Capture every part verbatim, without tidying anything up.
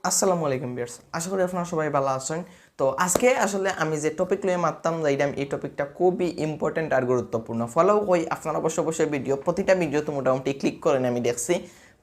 আসসালামু আলাইকুম ভিউয়ার্স, আশা করি আপনারা সবাই ভালা আছইন। তো আজকে আসলে আমি যে টপিক লইয়া মাততাম যাইরাম, এই টপিকটা খুবই ইম্পর্টেন্ট আর গুরুত্বপূর্ণ। ফলো কই আপনারা অবশ্য অবশ্যই ভিডিও, প্রতিটা ভিডিওতে মোটামুটি ক্লিক করইন আমি দেখছি,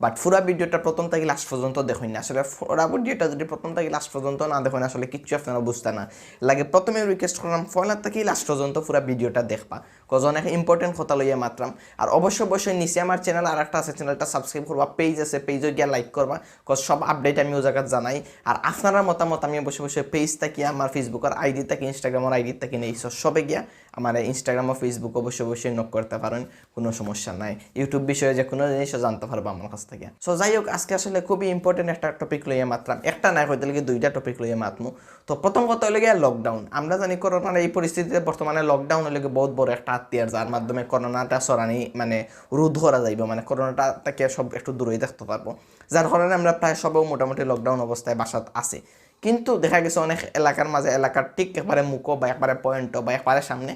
বাট পুরা ভিডিওটা প্রথম থাকি লাস্ট পর্যন্ত দেখইন না। আসলে পুরা ভিডিওটা যদি প্রথম থাকি লাস্ট পর্যন্ত না দেখইন, আসলে কিচ্ছু আপনারা বুঝতা না। লাগে প্রথমে রিকোয়েস্ট করলাম, পয়লা থাকি লাস্ট পর্যন্ত পুরা ভিডিওটা দেখবা, কজ অনেক ইম্পর্টেন্ট কথা লইয়া মাতরাম। আর অবশ্য অবশ্যই নিচে আমার চ্যানেল আর একটা আছে, চ্যানেলটা সাবস্ক্রাইব করবা, পেজ আছে, পেজও গিয়া লাইক করবা, কজ সব আপডেট আমি ও জাগাত জানাই। আর আপনারার মতামত আমি অবশ্য অবশ্যই পেজ থাকি, আমার ফেসবুকর আইডি থাকি, ইনস্টাগ্রামর আইডি থাকি নেই, সো সবে গিয়া আমার ইনস্টাগ্রাম ও ফেসবুক অবশ্য অবশ্যই নক করতা পারইন, কোনো সমস্যা নাই। ইউটিউব বিষয়ে যে কোনো জিনিসও জানতা পারবা আমার কাছ থাকি। সো যাই হোক, আজকে আসলে খুবই ইম্পর্টেন্ট একটা টপিক লইয়া মাতরাম, একটা নায়, কইতে গেলে দুইটা টপিক লইয়া মাতমু। তো প্রথম কথা অইলো গিয়া লকডাউন। আমরা জানি করোনার এই পরিস্থিতিতে বর্তমানে লকডাউন অইলো গিয়া বহুত বড় একটা হাতিয়ার, যার মাধ্যমে করোনাটা ছড়ানি মানে রোধ করা যাইবো, মানে করোনাটা থাকি সব একটু দূরেই থাকতে পারবো, যার কারণে আমরা প্রায় সবেও মোটামুটি লকডাউন অবস্থায় বাসাত আছি। কিন্তু দেখা গেছে অনেক এলাকার মাঝে, এলাকার ঠিক একবারে মুখো বা একবারে পয়েন্টো বা একবারে সামনে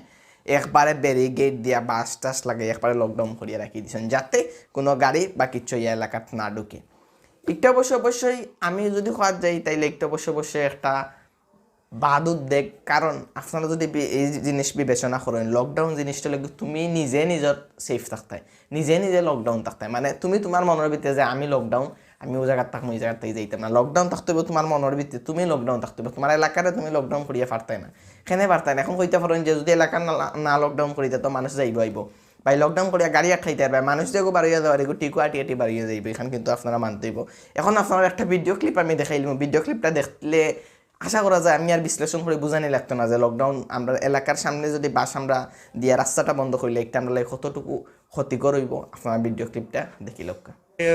একবারে ব্যারিকেড দিয়া বাঁশ টাশ লাগাই একবারে লকডাউন করিয়া রাখি দিছইন, যাতে কোনো গাড়ি বা কিচ্ছু এই এলাকাত না ঢুকে। একটা অবশ্য অবশ্যই আমি যদি কওয়াত যাই, তাইলে একটা অবশ্য অবশ্যই একটা বাদ উদ্বেগ, কারণ আপনারা যদি বি-, এই জিনিস বিবেচনা করইন, লকডাউন জিনিসটা অইলো তুমি নিজে নিজর সেফ থাকতায়, নিজে নিজে লকডাউন থাকতায়, মানে তুমি তোমার মনর ভিতরে যে আমি লকডাউন, আমি ও জাগাত থাকমু, এই জাগাত থাকি যাইতাম না। লকডাউন থাকতে অইবো তোমার মনর ভিতরে, তুমি লকডাউন থাকতে অইবো, তোমার এলাকারে তুমি লকডাউন করিয়া পারতায় না, কেনে পারতায় না। এখন কইতা পারইন যে যদি এলাকা না, না লকডাউন করি তে তো মানুষ যাইবো আইবো, ভাই লকডাউন করিয়া গাড়ি আটকাইতে পারবা, মানুষ যেগু বারইয়া যাওয়ার এগু টিকু আটি আটি বারইয়া যাইবো, এখান কিন্তু আপনারা মানতে অইবো। এখন আপনারা একটা ভিডিও ক্লিপ আমি দেখাইলাম, ভিডিও ক্লিপটা দেখলে আশা করা যায় আমি আর বিশ্লেষণ করি বুঝানি লাগতো না যে লকডাউন আমরা এলাকার সামনে যদি বাঁশ আমরা দিয়া রাস্তাটা বন্ধ করলে একটা আমরা লাগি কতটুকু ক্ষতিকর অইবো। আপনারা ভিডিও ক্লিপটা দেখি লক্কা। এ,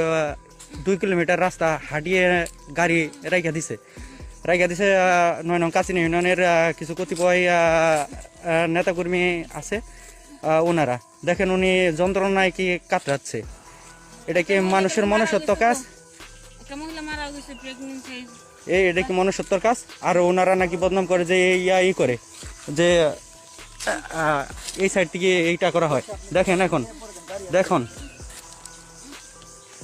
দুই কিলোমিটার রাস্তা হাঁটিয়ে গাড়ি রাইখা দিছে, রাইখা দিছে আহ, নয় নং কাছিনা ইউনিয়নের আহ, কিছু কতিপয় আহ, আহ, নেতাকর্মী আছে, আহ, ওনারা দেখেন উনি যন্ত্রণায় কি কাতরাচ্ছে। এটা কি মানুষের মনুষ্যত্ব কাজ? একটা মহিলা মারা গেছে প্রেগনেন্সি। এই এটা কি মনুষ্যত্বর কাজ? আর ওনারা নাকি বদনাম করে যে এই ইয়া ই করে যে আহ, এই সাইড থেকে এইটা করা হয়। দেখেন এখন দেখুন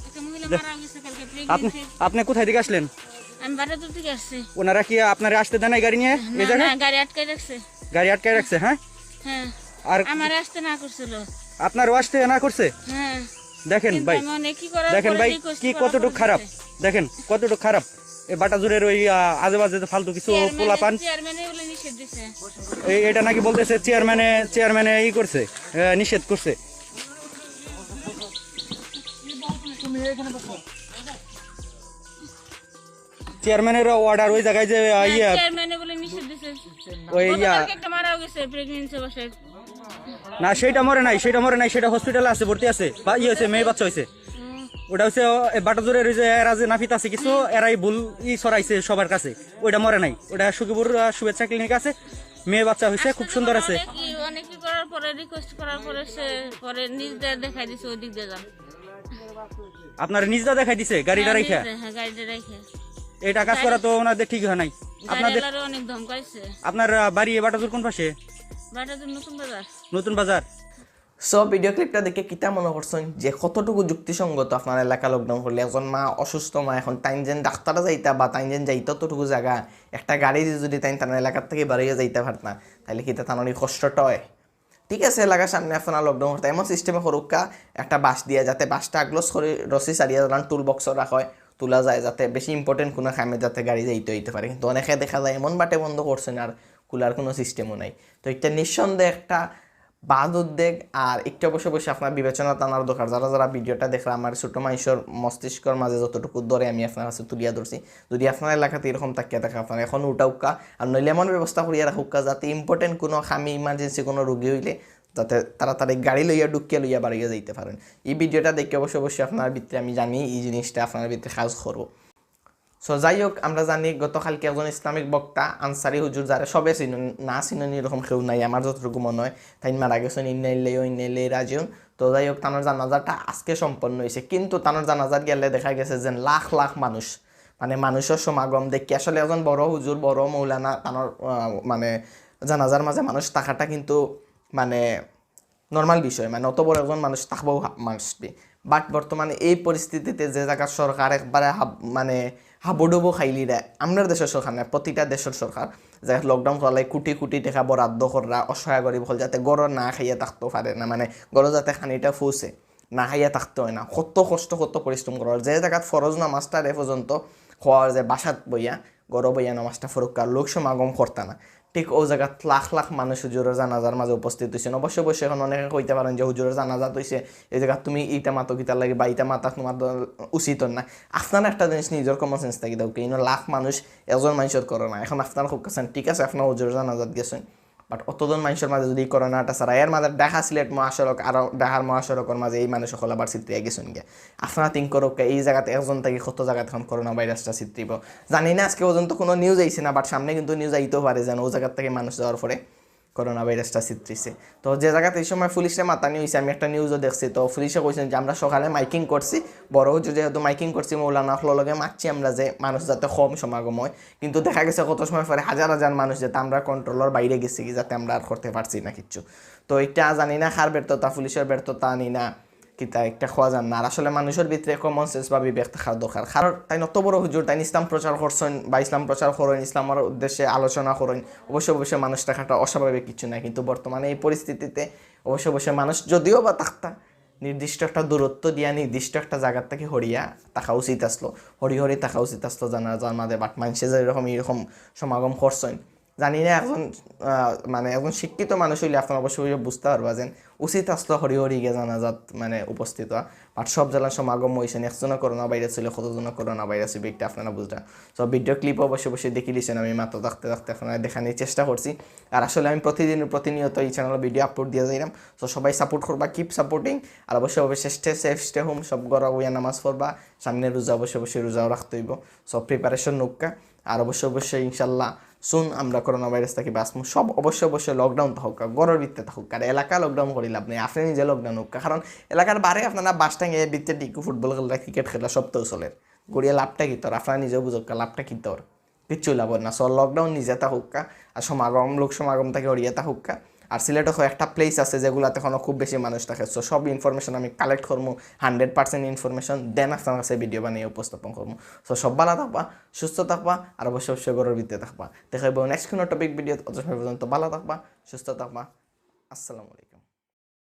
একটা মহিলা মারা গেছে কালকে আপনি প্রেগনেন্সি। আপনি কোথায় থেকে আসলেন? আমি বাটাজোর থেকে আসছি। ওনারা কি আপনারে আসতে দেয় নাই গাড়ি নিয়ে এই না, জায়গায়? না, গাড়ি আটকে রাখছে। গাড়ি আটকায় রাখছে, হ্যাঁ? হ্যাঁ। আর আমারে আসতে না করছিল। আপনারও আসতে না করছে? হ্যাঁ। দেখেন কিন্তু ভাই, আমি অনেক কি করার দেখেন পরে ভাই, request কি করার কতটুকু পরে খারাপ। দিছে। দেখেন কতটুকু খারাপ। এই বাটাজোরের ওই আহ, আজেবাজে যে ফালতু কিছু চেয়ারম্যানে- পোলাপান, চেয়ারম্যানে বলে নিষেধ দিছে। এই এটা নাকি বলতেছে চেয়ারম্যানে চেয়ারম্যানে ই করছে, আহ, নিষেধ করছে। চেয়ারম্যানের অর্ডার ওই জায়গায় যে আহ, ইয়ে চেয়ারম্যানে বলে নিষেধ দিছে। ওই ইয়া গতকালকে একটা মারা গেছে প্রেগনেন্সি বাসায়। না, সেটা মরে নাই, সেটা মরে নাই, সেটা হসপিটালে আছে, ভর্তি আছে, বা ইয়ে হয়েছে, মেয়ে বাচ্চা হয়েছে। ওটা হচ্ছে ও, এ, বাটাজোরের ওই যে এরা যে নাফিত আছে কিছু, এরাই ভুল ই ছড়াইছে সবার কাছে। ওইটা মরে নাই, ওটা সখীপুর আহ, শুভেচ্ছা ক্লিনিক আছে, মেয়ে বাচ্চা হয়েছে, খুব সুন্দর আছে। অনেক ই- অনেক কি করার পরে, রিকোয়েস্ট করার পরে সে পরে নিজ দিয়ে দেখাই দিছে ওই দিক দিয়ে যান। আপনার নিজটা দেখাই দিছে গাড়িটা রাইখা? হ্যাঁ, গাড়িটা রেখে। এটা কাজ করা তো ওনাদের ঠিক হয় নাই। আপনাদের গাড়িওয়ালারে অনেক ধমকাইছে। আপনার আহ, বাড়ি এ বাটাজোর কোন পাশে? বাটাজোর নতুন বাজার। নতুন বাজার। সো ভিডিও ক্লিপটা দেখে কিতা মনে করছেন যে কতটুকু যুক্তিসঙ্গত আপনার এলাকা লকডাউন করলে? একজন মা, অসুস্থ মা, এখন তাইন যেন ডাক্তারে যাইতা বা তাইন যেন যাইতা অতটুকু জাগা, একটা গাড়ি দিয়ে যদি তাইন তার এলাকার থেকে বারইয়া যাইতা পারতা, তাইলে কিতা তানর ই কষ্টটা অয়? ঠিক আছে, এলাকার সামনে আপনারা লকডাউন করতা, এমন সিস্টেমে করুক্কা একটা বাঁশ দিয়া, যাতে বাঁশটা আগলস করি রশি সারিয়া যান টুল বক্সও রাখা হয়, তুলা যায়, যাতে বেশি ইম্পর্টেন্ট কোনো কামে যাতে গাড়ি যাইতে হইতে পারে। কিন্তু অনেকে দেখা যায় এমন বাটে বন্ধ করছেন আর খুলার কোনো সিস্টেমও নাই। তো এটা নিঃসন্দেহে একটা বাদ উদ্বেগ, আর একটু অবশ্য অবশ্যই আপনার বিবেচনা টানার দরকার। যারা যারা ভিডিওটা দেখরা, আমার ছোটো মানুষের মস্তিষ্কর মাঝে যতটুকু ধরে আমি আপনার কাছে তুলিয়া ধরছি, যদি আপনার এলাকাতে এরকম থাকিয়া থাকে, আপনারা এখন উঠাউক্কা, আর নইলে এমন ব্যবস্থা করিয়া রাখুক্কা যাতে ইম্পর্টেন্ট কোনো কামে, ইমার্জেন্সি কোনো রুগী হইলে যাতে তাড়াতাড়ি গাড়ি লইয়া ঢুকিয়া লইয়া বাড়িয়ে যাইতে পারেন। এই ভিডিওটা দেখে অবশ্য অবশ্যই আপনার ভিতরে, আমি জানি এই জিনিসটা আপনার ভিতরে কাজ করবো। সো যাই হোক, আমরা জানি গতকালকে একজন ইসলামিক বক্তা আনসারি হুজুর, যারা সবে চিনন, না চিনন এরকম কেউ নাই, আমার যতটুকু মনে হয়, তাইন মারা গেছেন, ইন্না ইল্লাহি ওয়া ইন্না ইলাইহি রাজিউন। তো যাই হোক, তানোর জানাজাটা আজকে সম্পন্ন হয়েছে, কিন্তু তানোর জানাজাত গেলে দেখা গেছে যে লাখ লাখ মানুষ, মানে মানুষের সমাগম দেখি আসলে একজন বড় হুজুর, বড় মৌলানা, তানোর আহ, মানে জানাজার মাঝে মানুষ থাকাটা কিন্তু মানে নর্মাল বিষয়, মানে অত বড় একজন মানুষ থাকবো মাস্ট বি। বাট বর্তমানে এই পরিস্থিতিতে যে জাগাত সরকার একবারে হাব-, মানে হাবুডুবু খাইলিরা, আমরার দেশর সরকার নায়, প্রতিটা দেশর সরকার, যে লকডাউন করার লাগি কোটি কোটি টেকা বরাদ্দ কররা, অসহায় গরিব অকল যাতে ঘরো না খাইয়া থাকতো পারে না, মানে ঘরো যাতে খানিটা পৌঁছে, না খাইয়া থাকতে অয় না, কত কষ্ট, কত পরিশ্রম করা অর। যে জাগাত ফরজ নামাজটা রে পর্যন্ত কওয়া অর যে বাসাত বইয়া, ঘরো বইয়া নামাজটা পড়উক্কা, লোক সমাগম করতা না, ঠিক অউ জাগাত লাখ লাখ মানুষ হুজুরর জানাজার মাঝে উপস্থিত অইছইন। অবশ্য অবশ্য এখন অনেকে কইতা পারইন যে হুজুরর জানাজাত অইছে, এই জাগাত তুমি ইটা মাতো কিতার লাগি বা ইটা মাতা তুমার দ-, উচিত অর না। আপনারা একটা জিনিস নিজর common sense থাকি দেখউক্কা, ইনো লাখ মানুষ, একজন মানষর করোনা, এখন আপনারা কউক্কা চাইন, ঠিক আছে, আপনারা হুজুরর জানাজাত গেছইন, বাট অতজন মানষর মাঝে যুদি ই করোনাটা ছড়ায়, এর মাঝে ঢাকা সিলেট মহাসড়ক, আরো ঢাকার মহাসড়কর মাঝে এই মানুষ অকল আবার ছিতরিয়া গেছইন গিয়া। আপনারা think করউক্কা, এই জাগাত একজন থাকি কত জাগাত এখন করোনা ভাইরাসটা ছিতরিবো। জানি না, আজকে পর্যন্ত কুনু news আইছে না, বাট সামনে কিন্তু news আইতেও পারে যেন অউ জাগাত থাকি মানুষ যাওয়ার পরে করোনা ভাইরাসটা ছিতরিছে। তো যে জাগাত এই সময় পুলিশরে মাতানি অইছে, আমি একটা newsও দেখছি, তো পুলিশে কইছইন যে আমরা সকালে মাইকিং করছি, বড় হুজুর যেহেতু মাইকিং করছি, মৌলানা অকলর লগে মাতছি আমরা যে মানুষ যাতে কম সমাগম অয়, কিন্তু দেখা গেছে কত সময় পরে হাজার হাজার মানুষ যাতে আমরার controlর বাইরে গেছে গি, যাতে আমরা আর করতে পারছি না কিচ্ছু। তো ইটা জানি না কার ব্যর্থতা, পুলিশর ব্যর্থতা নি না কিতা, একটা কওয়া যার না। আর আসলে মানষর ভিতরে common sense বা বিবেক থাকার দরকার, কারণ তাইন অত বড় হুজুর, তাইন ইসলাম প্রচার করছইন বা ইসলাম প্রচার করইন, ইসলামর উদ্দেশ্যে আলোচনা করইন, অবশ্য অবশ্য মানুষ থাকাটা অস্বাভাবিক কিচ্ছু নায়। কিন্তু বর্তমানে এই পরিস্থিতিতে অবশ্য অবশ্য মানুষ যুদিও বা থাকতা, নির্দিষ্ট একটা দূরত্ব দিয়া নির্দিষ্ট একটা জাগার থাকি হরিয়া থাকা উচিত আছলো, হরি হরি থাকা উচিত আছলো জানাজার মাঝে। বাট মানষে যেরকম এইরকম সমাগম করছইন, জানি না একজন, আহ, মানে একজন শিক্ষিত মানুষ অইলে আপনারা অবশ্যই বুঝতা পারবা যেন উচিত আছলো হরি হরি গিয়া জানাজাত মানে উপস্থিত অওয়া। বাট সব যেলা সমাগম অইছইন, একজনও করোনা ভাইরাস অইলে কতজনও করোনা ভাইরাস অইবো, ইটা আপনারা বুঝরা। So video clip অবশ্য অবশ্যই দেখিলিছইন, আমি মাত্র থাকতে থাকতে আপনারারে দেখানির চেষ্টা করছি। আর আসলে আমি প্রতিদিন প্রতিনিয়ত এই channelও video upload দিয়া যাইরাম। So সবাই support করবা, keep supporting। আর অবশ্যই অবশ্যই stay safe, stay home, সব ঘরো বইয়া নামাজ পড়বা। সামনে রোজা, অবশ্যই অবশ্যই রোজাও রাখতে অইবো। So preparation নউক্কা। আর অবশ্যই অবশ্যই ইনশাল্লাহ soon আমরা করোনা ভাইরাস থাকি বাঁচমু। সব অবশ্যই অবশ্যই lockdown থাকউক্কা, ঘরর ভিতরে থাকউক্কা। আর এলাকা lockdown করি লাভ নাই, আপনে নিজে lockdown অউক্কা। কারণ এলাকার বারে আপনারা বাস টাঙ্গাইয়া ভিতরে ঢুকি ফুটবল খেলা, ক্রিকেট খেলা, সব তো চলের। করিয়া লাভটা কিতা অর? আপনারা নিজেও বুঝউক্কা, লাভটা কিতা অর? কিচ্ছু লাভ অর না। So lockdown নিজে থাকউক্কা, আর সমাগম, লোক সমাগম থাকি হরিয়া থাকউক্কা। আর সিলেটো কয়েকটা place আছে যেগুলাতে এখনো খুব বেশি মানুষ থাকে। So সব information আমি collect করমু, hundred percent information, then আপনারার কাছে video বানাইয়া উপস্থাপন করমু। So সব ভালা থাকবা, সুস্থ থাকবা, আর অবশ্যই অবশ্যই ঘরর ভিতরে থাকবা। দেখা অইবো next কুনু topic videoত। অত সময় পর্যন্ত ভালা থাকবা, সুস্থ থাকবা। আসসালামু আলাইকুম।